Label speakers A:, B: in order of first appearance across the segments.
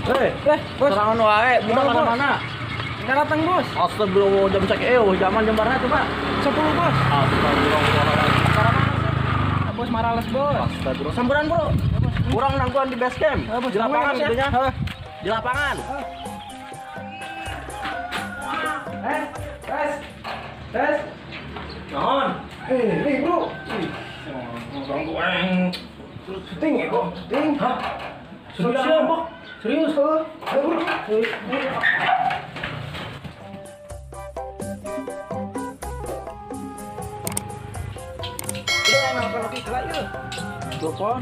A: Hei, bos. Serangan wae, budak mana-mana.
B: Nggak datang, Bos.
A: Astagfirullah, jam cek zaman jam berapa coba?
B: 10, Bos.
A: Astagfirullah.
B: Bos marales, Bos.
A: Astagfirullah. Samburan, Bro. Kurang nangguan di base camp. Di lapangan gitu ya. Di lapangan.
B: Tes. Tes.
A: Naon?
B: Nih, Bro. Ganggu aing. Syuting ya, kok? Syuting.
A: Hah? Serius, Bro?
B: Serius, heuh. Ayo, Bro.
A: Telepon.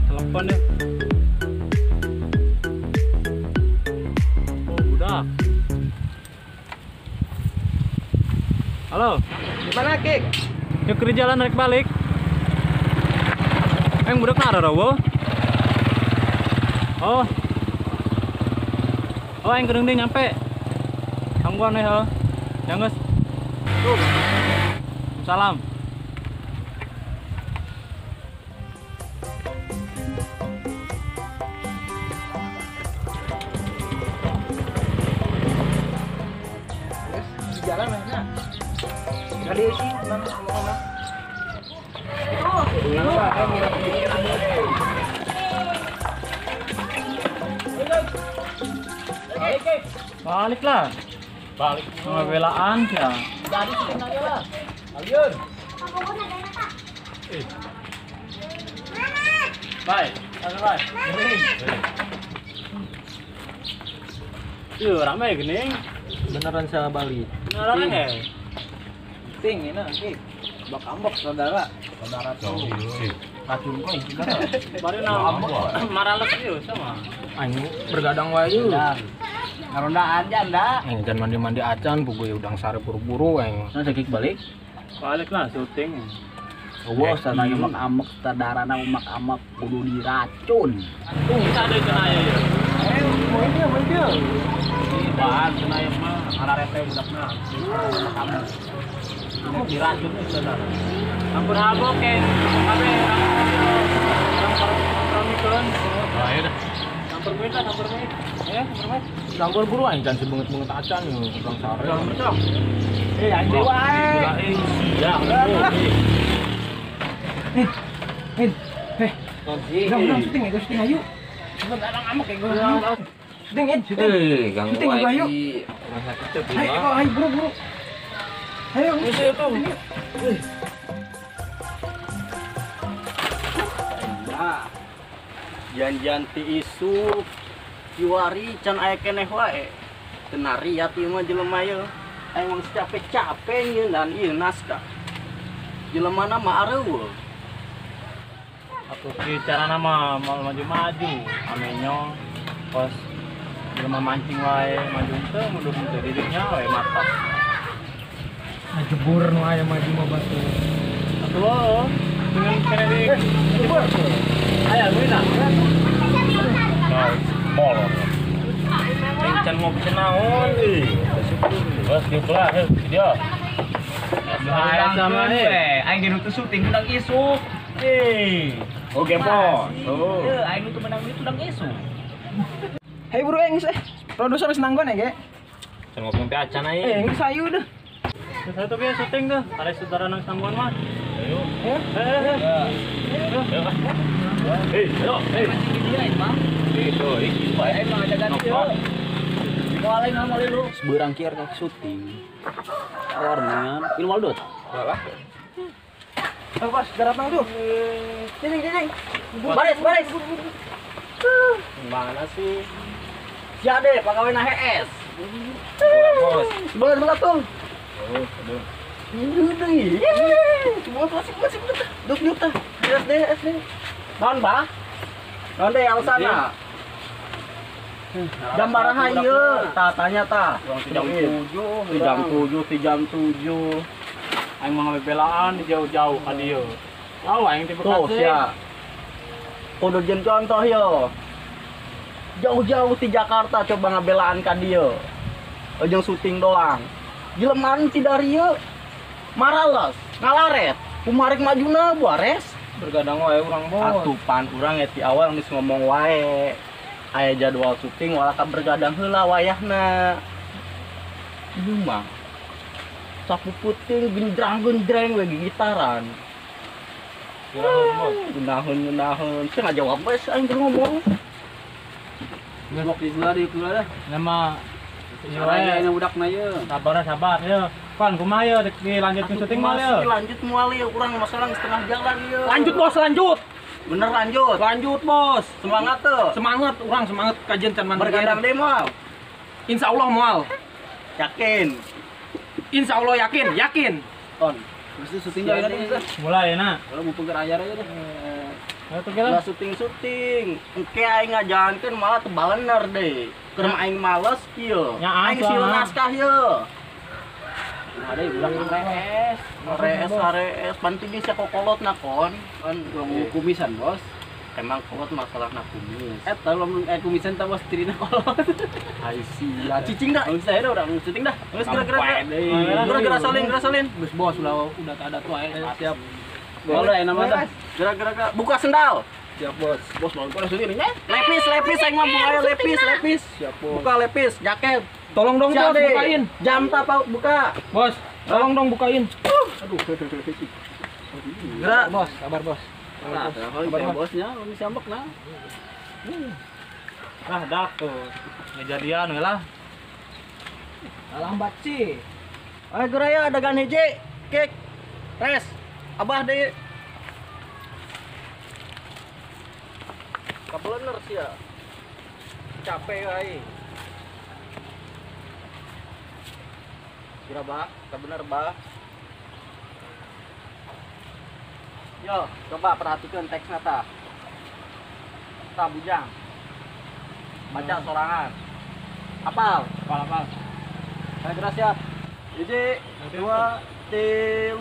C: Telepon deh. Oh, udah. Halo.
B: Gimana, Kik?
C: Yuk ke jalan naik balik. Yang budak nara rawo. Oh. Oh, yang kereng deh nyampe. Tangguan nih, ho. Ya, guys. Tuh. Salam.
B: Terus di jalan mana? Tadi sih, ngomong-ngomong. Oh,
C: balik lah. Balik sama belaan ya.
A: Jadi syuting aja lah. Aliun.
C: Bye. Bye. Yuh, ramai gini.
A: Beneran sama Bali.
C: Beneran ya?
B: Syuting ini, Kik. Bak ambok saudara.
A: Saudara tuh. Racun kok juga.
C: Baru na marales ieu sama.
A: Aing bergadang wae yeuh.
B: Ngaronda aja anda.
A: Aing jangan mandi-mandi acan, puguh udang sare buru-buru aing.
B: Nah, cekik balik.
C: Balik lah syuting.
B: Eueuh sana umak amek sadarana umak amek kudu diracun.
C: Kita ada cenah ya.
B: Mau dia, mau dia.
C: Di bahan cenah mah ararete budakna. Umak amek. Diracun saudara. Ampun habok ke kabeh orang kompromikeun.
A: Nah, ya dah.
C: Campur kuit lah, campur kuit. Ya, campur kuit.
A: Campur buru aing jangan sebenget-benget acan yo, tukang sare.
B: Eh, anjing wae.
C: Ya.
B: Eh. Gang syuting ya, syuting ayo. Sebentar orang amok ya gua. Syuting, syuting.
A: Ganggu
B: syuting gua ayo.
A: Rumah sakit
B: Ayo, ayo buru buru. Ayo, itu.
A: Nah. Janjian ti isuk kiwari can aya keneh wae. Teu nariat ieu mah jelema ieu. Aing mah capek-capek nyeunan ieu naskah. Jelemana mah areueuh.
C: Atuh ki carana mah mau maju-maju, amenyo kos jelema mancing wae, maju teu mundur teu dirinya wae mata.
B: Ngejebur nu aya maju mah batu.
C: Atuh dengan kene di
B: jebur.
C: Ayo, Wina.
D: Nah, molor.
C: Can ngopi naon euy.
D: Bos diuk lah, heuh, dia.
C: Ayo sama nih.
B: Aing ge nu teu syuting udang isuk.
C: Eh.
D: Oke, bos.
B: Oh. Heuh, aing nu teu menang duit udang isuk. Hei bro, geus produser geus nanggon ya, ge.
D: Can ngopi acan aing.
B: Geus ayu deh.
C: Satu ge syuting tuh, ada saudara nang sambungan mah.
D: Ayo.
B: Ayo.
D: Hei, ayo. Hei. Itu, iki wae
B: mah ngajagan ieu. Moal aing lu.
A: Seberang kieu rek syuting. Warna ilmu aldut.
B: Lah. Oh, bos, datang tuh. Cing, cing.
A: Baris, baris. Mana sih? Sia deh, pegawai na HS.
D: Bos.
A: Sebelah tuh.
D: Oh, aduh.
A: Ini. Semua masih masih duk duk tah. SD SD. Naon, Bah? Naon deh alasana? Jam baraha ieu? Tah tanya tah.
C: Jam 7,
A: jam 7, jam 7.
C: Aing mah ngabebelaan di jauh-jauh ka dieu. Jauh aing ti
A: Tuh,
C: Bekasi.
A: sia. Kudu jeung contoh yo. Jauh-jauh ti Jakarta coba ngabelaan ka dieu. Ojong syuting doang. Jelema ti darieu marales, ngalaret, kumarik majuna buares.
B: Bergadang wae urang bos.
A: Atupan urang ya ti awal geus ngomong wae. Aya jadwal syuting wala ka bergadang heula wayahna. Ieu mah sapu puting gendrang-gendrang we gitaran. Gunaheun. Teu ngajawab we aing keur ngomong.
C: Geus di sebelah di sebelah dah.
B: Nama
C: Iya, ini budak na ye.
B: Sabar ye. Pan kumaha ye dilanjutkeun syuting moal ye.
A: Lanjut moal ye, urang masalah setengah jalan ye.
B: Lanjut bos, lanjut.
A: Bener lanjut.
B: Lanjut bos.
A: Semangat tuh.
B: Semangat, urang semangat kajian can mandiri.
A: Bergadang deui moal.
B: Insyaallah moal.
A: Yakin.
B: Insyaallah yakin, yakin.
C: Ton. Mesti syuting gawe nanti.
B: Mulai na.
C: Kalau mau peger ayar aja deh.
B: Ayo tuh kira.
A: Lah syuting-syuting. Engke aing ngajalankeun malah teu balener deui. Keur aing males kieu. Aing sieun naskah ye.
C: Ada budak RS,
A: RS, bantu geus kokolot na kon.
C: Kan ngomong kumisan, Bos.
A: Emang kolot masalahna kumis.
C: Eta lamun kumisan tah bos tirina kolot.
A: Ai sia, cicing dah.
C: Geus aya urang syuting dah.
A: Geus geura-geura. Geura-geura salin.
B: Geus bos ulah udah tak ada tuh ae.
C: Siap. Boleh nama dah.
A: Geura-geura buka sendal.
C: Siap bos. Bos mau kok syuting nya.
A: Lepis aing mah buka lepis.
C: Siap bos.
A: Buka lepis, jaket.
B: Tolong dong bos bukain.
A: Jam tak buka.
B: Bos, tolong dong bukain.
C: Aduh.
A: Gerak
B: bos, sabar bos.
C: Nah, kalau bosnya lu siambek nah.
B: Lah dak tuh. Ngejadian we lah. Lambat sih.
A: Ayo geura ya dagan hiji, kick. Res. Abah deui. Kabelener sih ya. Capek aing. Kira bah, bener bah. Yo, coba perhatikan teksnya ta. Ta bujang. Baca sorangan. Apal?
B: Apal.
A: Saya kira siap. 1, 2, 3.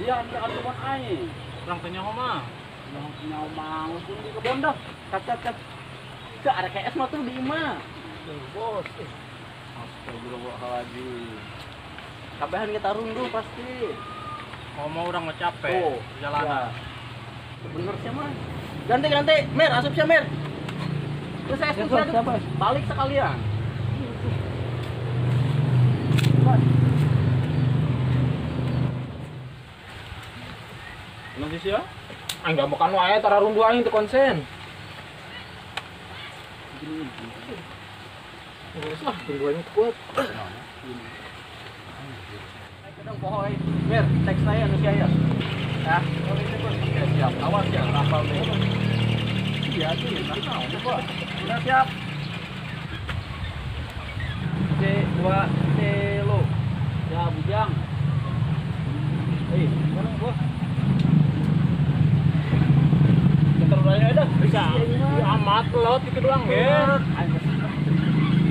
C: Dia ambil aturan aing.
B: Urang teu nyaho mah.
C: Nyaho mah langsung di kebon dah.
A: Kat. Ke arah KS mah tuh di imah.
C: Bos. Astagfirullahaladzim.
A: Kabehan kita runduh pasti.
B: Ngomong orang mah capek perjalanan.
A: Ya. Bener sih mah. Ganti. Mer, asup sih Mer. Terus saya balik sekalian.
C: Nanti sih ya?
B: Enggak makan wae tara runduh aing teu konsen. Geus lah, tungguan kuat.
A: Kadang pohoy. Mir, teks saya anu sia ya. Ya, oke, siap. Awas ya, rapal deh. Iya tuh, nah, udah siap. C 2 3.
C: Ya, bujang.
A: Mana bos? Kita aja dah.
B: Bisa. Amat lot itu doang, ge.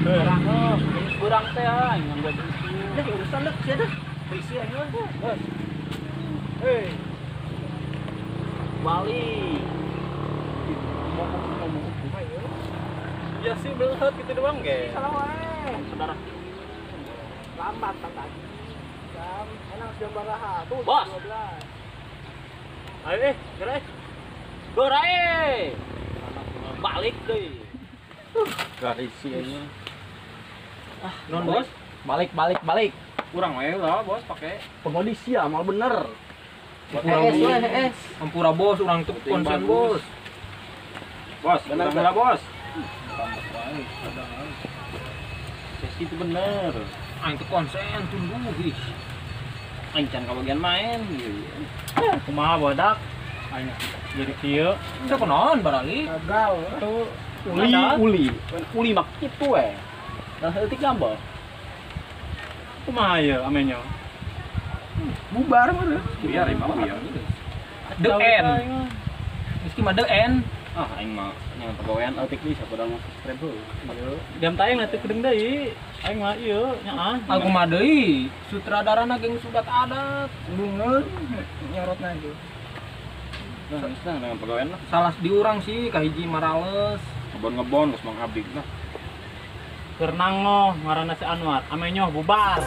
C: Kurang, kurang teh aing nganggo isi.
A: Dah urusan dah, sia dah. Isi aing mah.
C: Bos.
A: Hei. Bali.
B: Ya sih belet gitu doang, ge.
A: Salah wae. Saudara. Lambat tadi. Jam enak jam baraha tuh.
C: Bos.
A: 12.
C: Ayo geura. Geura. Balik deui.
A: Garisi ini.
B: Ah, non bos. Balik.
C: Kurang wae lah bos pakai.
A: Pengodi sia mal bener.
B: Es. Ampura bos, urang tuh konsen bos.
C: Bos, bener lah bos.
A: Sesi itu bener.
B: Aing tuh konsen tunggu ih.
C: Aing can kabagian main.
B: Kumaha bodak? Aing jadi kieu. Teu kunaon barali?
A: Gagal.
B: Tuh
C: uli mak kitu we. Nah, heutik gambar.
B: Kumaha ye amenyo?
A: Bubar mah.
C: Biar emang biar.
B: The end. Meski mah the end.
C: Ah, aing mah nya pagawean eutik deui sapoda mah subscribe heuh.
B: Jam tayang nanti kedeung deui. Aing mah ieu nya ah. Aku mah deui sutradarana geng sudat adat.
A: Bungeun nyorotna ge.
C: Nah, geus nah dengan pagawean lah.
B: Salah diurang sih kahiji marales.
D: Ngebon-ngebon geus mang abdi lah.
B: Keur nangoh ngaranna si Anwar, amenyoh bubar.